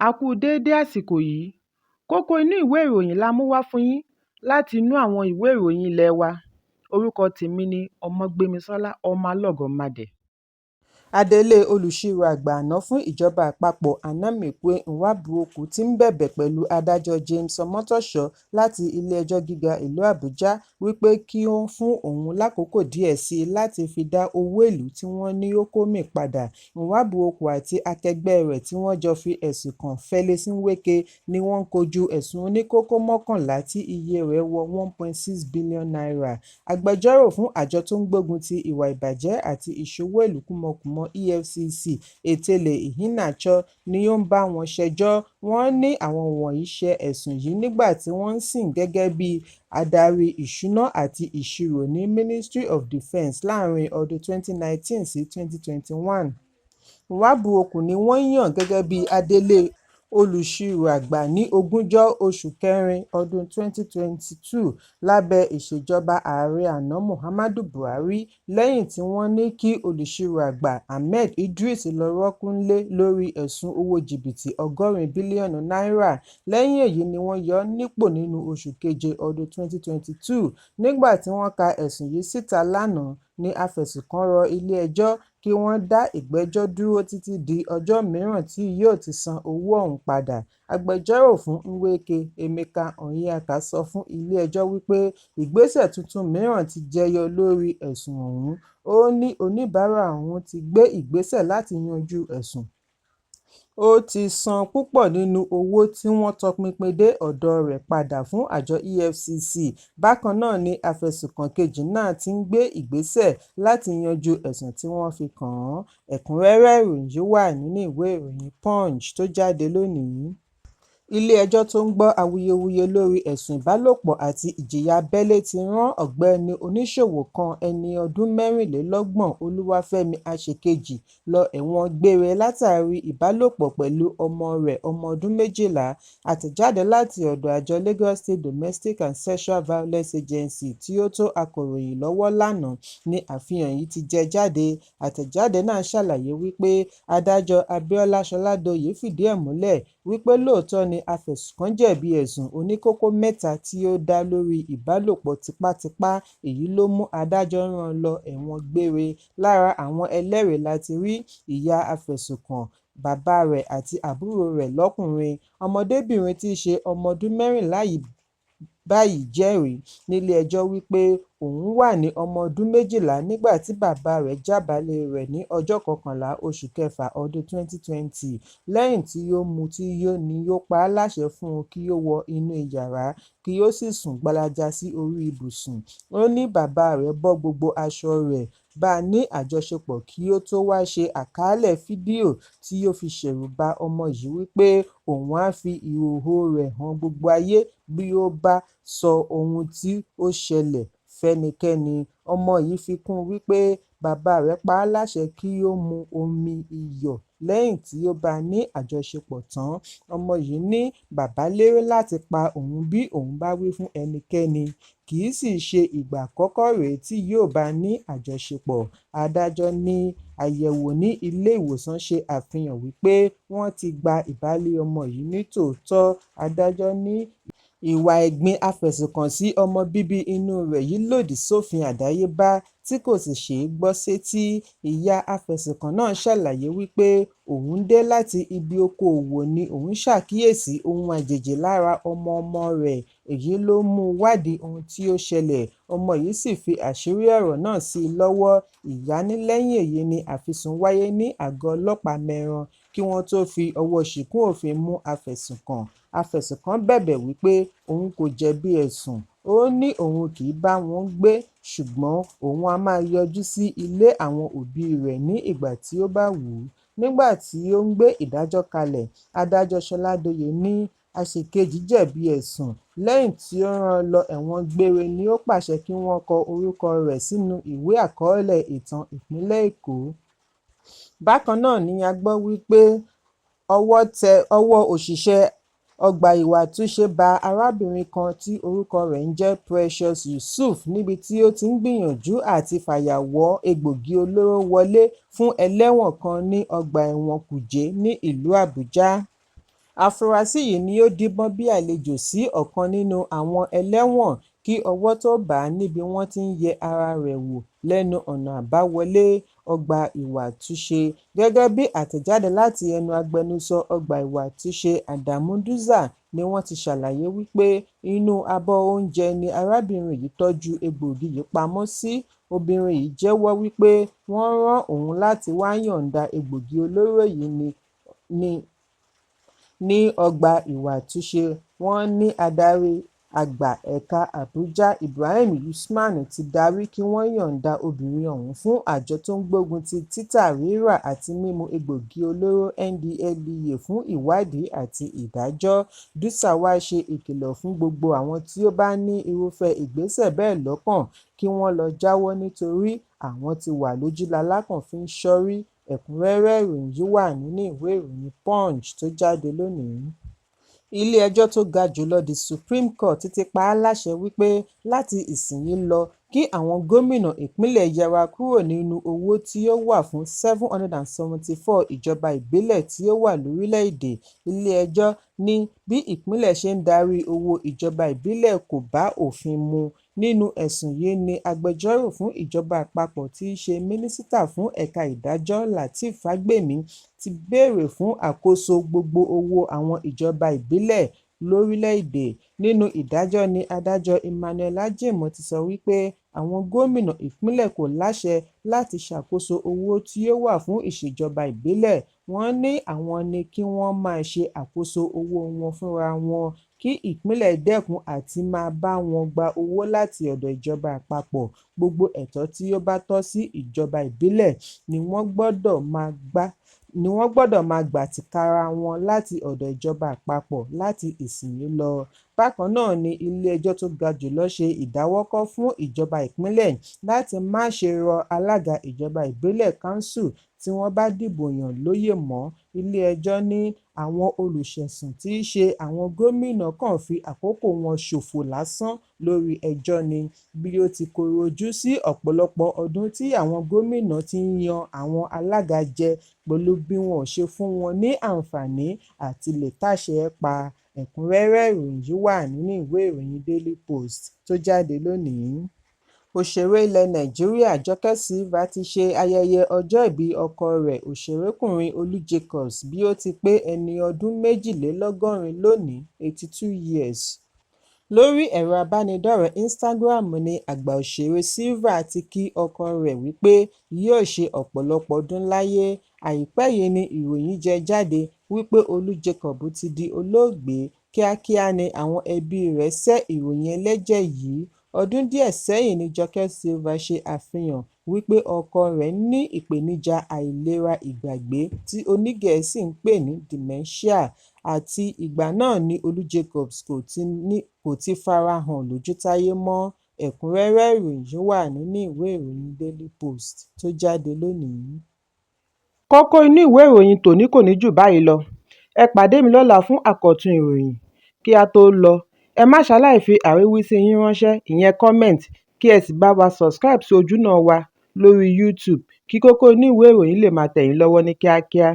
A kú déédé àsìkò yìí. Kókó inú ìwé ìròyìn la mú wá fún yín láti inú àwọn ìwé ìròyìn ilé wa. Orúkọ tèmi ni Ọmọgbémisọ́lá Ọmọlọ́gọ̀mádẹ. Adelé olùṣirò àgbà àná fún ìjọba àpapọ̀ Anamekwe Nwabuokwu ti ń bẹ̀bẹ̀ pẹ̀lú adájọ́ James Omotosho láti ilé-ẹjọ́ gíga ìlú Àbújá wípé kí ó fún òun lákòókò díẹ̀ sí i láti fi dá owó ìlú tí wọ́n ní ó kó mì padà. Nwabuokwu àti akẹgbẹ́ rẹ̀ tí wọ́n jọ fi ẹ̀sùn kan Felix Nweke ni wọ́n ń kojú ẹ̀sùn oníkókó 11 tí iye rẹ̀ wọ ₦1.6 bílíọ̀nù. Agbẹjọ́rò fún àjọ tó ń gbógun ti ìwà ìbàjẹ́ àti ìṣowó ìlú kúmọkùmọ EFCC, Ethele Iheanacho ni ó ń bá wọn ṣẹjọ́. Wọ́n ní àwọn wọ̀nyí ṣẹ ẹ̀sùn yìí nígbà tí wọ́n ń sìn gẹ́gẹ́ bí adarí ìṣúná àti ìṣirò ní Ministry of Defence láàárín ọdún 2019 sí 2021. Nwabuokwu ni wọ́n yàn gẹ́gẹ́ bí adelé olùṣirò àgbà ní ogúnjọ́ oṣù kẹrin ọdún 2022 lábẹ́ ìṣèjọba ààrẹ àná Muhammadu Buhari lẹ́yìn tí wọ́n ní kí olùṣirò àgbà Ahmed Idris lọ rọ́ọ̀kùn nílẹ̀ lórí ẹ̀sùn owó jìbìtì 80 bílíọ̀nù náírà. Lẹ́yìn èyí ni wọ́n yọ ọ́ nípò nínú oṣù keje ọdún 2022. Nígbà tí wọ́n ka ẹ̀sùn yìí síta lánàá ní afẹ̀sùnkàn rọ ilé-ẹjọ́ kí wọ́n dá ìgbẹ́jọ́ dúró títí di ọjọ́ mìíràn tí yóò ti san owó ọ̀hún padà. Agbẹjọ́rò fún Nweke, Emeka Onyeaka, sọ fún ilé-ẹjọ́ wípé ìgbésẹ̀ tuntun mìíràn ti jẹyọ lórí ẹ̀sùn ọ̀hún. Ó ní oníbàárà òun ti gbé ìgbésẹ̀ láti yanjú ẹ̀sùn. Ó ti san púpọ̀ nínú owó tí wọ́n tọpinpin dé ọ̀dọ̀ rẹ̀ padà fún àjọ EFCC. Bákan náà ni afẹ̀sùnkàn kejì náà ti ń gbé ìgbésẹ̀ láti yanjú ẹ̀sùn tí wọ́n fi kàn án. Ẹ̀kúnrẹ́rẹ́ ìròyìn yìí wà nínú ìwé ìròyìn Punch tó jáde lónìí. Ilé-ẹjọ́ tó ń gbọ́ awuyewuye lórí ẹ̀sùn ìbálòpọ̀ àti ìjìyà abẹ́lé ti rán ọ̀gbẹ́ni oníṣòwò kan ẹni ọdún 34 Olúwafẹ́mi Àṣekejì lọ ẹ̀wọ̀n gbére látàrí ìbálòpọ̀ pẹ̀lú ọmọ rẹ̀ ọmọ ọdún 12. Àtẹ̀jáde láti ọ̀dọ̀ àjọ Lagos State Domestic and Sexual Violence Agency tí ó tó akọ̀ròyìn lọ́wọ́ lánàá ni àfihàn yìí ti jẹ jáde. Àtẹ̀jáde náà ṣàlàyé wípé adájọ́ Abíọ́lá Ṣọládòye fìdí ẹ̀ múlẹ̀ wípé lóòótọ́ ni afẹ̀sùnkàn jẹ̀bi ẹ̀sùn oníkókó mẹ́ta tí ó dá lórí ìbálòpọ̀ tipátipá, èyí ló mú adájọ́ rán an lọ ẹ̀wọ̀n gbére. Lára àwọn ẹlẹ́rìí láti rí ìyá afẹ̀sùnkàn, bàbá rẹ̀ àti àbúrò rẹ̀ lọ́kùnrin. Ọmọdébìnrin tí í ṣe ọmọ ọdún 14 yìí báyìí jẹ́rìí nílé-ẹjọ́ wípé òun wà ní ọmọ ọdún 12 nígbà tí bàbá rẹ̀ jábàálẹ̀ rẹ̀ ní ọjọ́ 11 oṣù kẹfà ọdún 2020 lẹ́yìn tí ó mutí yó ni ó pa á láṣẹ fún un kí ó wọ inú iyàrá kí ó sì sùn gbalaja sí orí ibùsùn. Ó ní bàbá rẹ̀ bọ́ gbogbo aṣọ rẹ̀, bá a ní àjọṣepọ̀ kí ó tó wáá ṣe àkàálẹ̀ fídíò tí ó fi ṣẹ̀rù ba ọmọ yìí wípé òun á fi ìhòhò rẹ̀ han gbogbo ayé bí ó bá sọ ohun tí ó ṣẹlẹ̀ fẹ́nikẹ́ni. Ọmọ yìí fi kún un wípé bàbá rẹ̀ pa á láṣẹ kí ó mu omi iyọ̀ lẹ́yìn tí ó bá a ní àjọṣepọ̀ tán. Ọmọ yìí ní bàbá lérí láti pa òun bí òun bá wí fún ẹnikẹ́ni, kì í sì í ṣe ìgbà àkọ́kọ́ rèé tí yóò bá a ní àjọṣepọ̀. Adájọ́ ní àyẹ̀wò ní ilé-ìwòsàn ṣe àfihàn wípé wọ́n ti gba ìbálé ọmọ yìí ní tòótọ́. Adájọ́ ní ìwà ẹ̀gbin afẹ̀sùnkàn sí ọmọ bíbí inú rẹ̀ yìí lòdì sófin àdáyébá tí kò sì ṣeé gbọ́ sétí. Ìyá afẹ̀sùnkàn náà ṣàlàyé wípé òun dé láti ibi okòòwò ni òun ṣàkíyèsí ohun àjèjì lára ọmọ-ọmọ rẹ̀, èyí ló mú wádìí ohun tí ó ṣẹlẹ̀, ọmọ yìí sì fi àṣírí ọ̀rọ̀ náà sí i lọ́wọ́. Ìyá ní lẹ́yìn èyí ni àfisùn wáyé ní àgọ́ ọlọ́pàá Meiran kí wọ́n tóó fi ọwọ́ ṣìkún òfin mú afẹ̀sùnkàn. Afẹ̀sùnkàn bẹ̀bẹ̀ wípé òun kò jẹ̀bi ẹ̀sùn. Ó ní òun kì í bá wọn gbé ṣùgbọ́n òun á máa yọjú sí ilé àwọn òbí rẹ̀ ní ìgbà tí ó bá wù ú. Nígbà tí ó ń gbé ìdájọ́ kalẹ̀, adájọ́ Ṣọládòye ní Àṣekejì jẹ̀bi ẹ̀sùn. Lẹ́yìn tí ó rán an lọ ẹ̀wọ̀n gbére ni ó pàṣẹ kí wọ́n kọ orúkọ rẹ̀ sínú ìwé àkọọ́lẹ̀ ìtàn ìpínlẹ̀ Èkó. Bákan náà ni a gbọ́ wípé ọwọ́ tẹ ọwọ́ òṣìṣẹ́ ọgbà ìwàtúnṣe bá arábìnrin kan tí orúkọ rẹ̀ ń jẹ́ Precious Yusuf níbi tí ó ti ń gbìyànjú àti fàyàwọ́ egbòogi olóró wọlé fún ẹlẹ́wọ̀n kan ní ọgbà ẹ̀wọ̀n Kújẹ́ ní ìlú Àbújá. Àfúrásì yìí ni ó díbọ́n bíi àlejò sí ọ̀kan nínú àwọn ẹlẹ́wọ̀n kí ọwọ́ tóo bá a níbi wọ́n ti ń yẹ ara rẹ̀ wò lẹ́nu ọ̀nà àbáwọlé ọgbà ìwàtúnṣe. Gẹ́gẹ́ bí àtẹ̀jáde láti ẹnu agbẹnusọ ọgbà ìwàtúnṣe Adamu Dutsa ni wọ́n ti ṣàlàyé wípé inú abọ́ oúnjẹ ni arábìnrin yìí tọ́jú egbòogi yìí pamọ́ sí. Obìnrin yìí jẹ́wọ́ wípé wọ́n rán òun láti wáá yọ̀ǹda egbòogi olóró yìí ní ọgbà ìwàtúnṣe. Wọ́n ní adarí àgbà ẹ̀ka Àbújá Ibrahim Usman ti darí kí wọ́n yọ̀ǹda obìnrin ọ̀hún fún àjọ tó ń gbógun ti títà, rírà àti mímú egbòogi olóró NDLEA fún ìwádìí àti ìdájọ́. Dutsa wàá ṣe ìkìlọ̀ fún gbogbo àwọn tí ó bá ní irúfẹ́ ìgbésẹ̀ bẹ́ẹ̀ lọ́kàn kí wọ́n lọ́ọ́ jáwọ́ nítorí àwọn ti wà lójú lalákàn fi ń ṣọ́rí. Ẹ̀kúnrẹ́rẹ́ ìròyìn yìí wà nínú ìwé ìròyìn Punch tó jáde lónìí. Ilé-ẹjọ́ tó ga jù lọ, The Supreme Court, ti pa á láṣẹ wípé láti ìsinyìí lọ kí àwọn gómìnà ìpínlẹ̀ yẹra kúrò nínú owó tí ó wà fún 774 ìjọba ìbílẹ̀ tí ó wà lórílẹ̀-èdè. Ilé-ẹjọ́ ní bí ìpínlẹ̀ ṣe ń darí owó ìjọba ìbílẹ̀ kò bá òfin mu. Nínú ẹ̀sùn yìí ni agbẹjọ́rò fún ìjọba àpapọ̀ tí í ṣe mínísítà fún ẹ̀ka ìdájọ́ Lateef Fagbemi ti béèrè fún àkóso gbogbo owó àwọn ìjọba ìbílẹ̀ lórílẹ̀-èdè. Nínú ìdájọ́ ní adájọ́ Emmanuel Ajimu ti sọ wípé àwọn gómìnà ìpínlẹ̀ kò láṣẹ láti ṣàkóso owó tí ó wà fún ìṣèjọba ìbílẹ̀. Wọ́n ní àwọn ní kí wọ́n máa ṣe àkóso owó wọn fúnra wọn, kí ìpínlẹ̀ dẹ́kun àti máa bá wọn gba owó láti ọ̀dọ̀ ìjọba àpapọ̀. Gbogbo ẹ̀tọ́ tí ó bá tọ́ sí ìjọba ìbílẹ̀ ni wọ́n gbọ́dọ̀ máa gbà tìkára wọn láti ọ̀dọ̀ ìjọba àpapọ̀ láti ìsinyìí lọ. Bákan náà ni ilé-ẹjọ́ tó ga jùlọ ṣe ìdáwọ́kọ̀ fún ìjọba ìpínlẹ̀ láti má ṣe rọ alága ìjọba ìbílẹ̀ kánsù tí wọ́n bá dìbò yàn lóyè mọ́. Ilé-ẹjọ́ ní àwọn olùṣẹ̀sùn tí í ṣe àwọn gómìnà kàn fi àkókò wọn ṣòfò lásán lórí ẹjọ́ ni, bí ó ti kọ̀rọ̀ ojú sí ọ̀pọ̀lọpọ̀ ọdún tí àwọn gómìnà ti ń yan àwọn alága jẹ pẹ̀lú bí wọn ò ṣe fún wọn ní àǹfààní àti lè táṣeé pa. Ẹ̀kúnrẹ́rẹ́ ìròyìn yìí wà nínú ìwé ìròyìn Daily Post tó jáde lónìí. Òṣèré ilẹ̀ Nàìjíríà Joke Silva ti ṣe ayẹyẹ ọjọ́ ìbí ọkọ rẹ̀ òṣèrékùnrin Olú Jacobs bí ó ti pé ẹni ọdún 82 lónìí, 82 years. Lórí ẹ̀rọ abánidọ́rẹ̀ẹ́ Instagram ni àgbà òṣèré Silva ti kí ọkọ rẹ̀ wípé yóò ṣe ọ̀pọ̀lọpọ̀ ọdún láyé. Àìpẹ́ yìí ni ìròyìn jẹ jáde wípé Olú Jacobs ti di olóògbé. Kíákíá ni àwọn ẹbí rẹ̀ sẹ́ ìròyìn ẹlẹ́jẹ̀ yìí. Ọdún díẹ̀ sẹ́yìn ni Joke Silva ṣe àfihàn wípé ọkọ rẹ̀ ní ìpèníjà àìlera ìgbàgbé tí onígẹ̀ẹ́sì ń pè ní dementia. Àti ìgbà náà ni Olú Jacobs kò ti farahàn lójútáyé mọ́. Ẹ̀kúnrẹ́rẹ́ ìròyìn yìí wà nínú ìwé ìròyìn Daily Post tó jáde lónìí. Kókó inú ìwé ìròyìn tòní kò ní jù báyìí lọ. Ẹ pàdé mi lọ́la fún àkọ́tún ìròyìn. Kí á tó lọ, ẹ má ṣaláì fi àríwísí yín ránṣẹ́, ìyẹn comment, kí ẹ sì bá wa subscribe sí ojúnà wa lórí YouTube kí kókó inú ìwé ìròyìn lè máa tẹ̀ yín lọ́wọ́ ní kíákíá.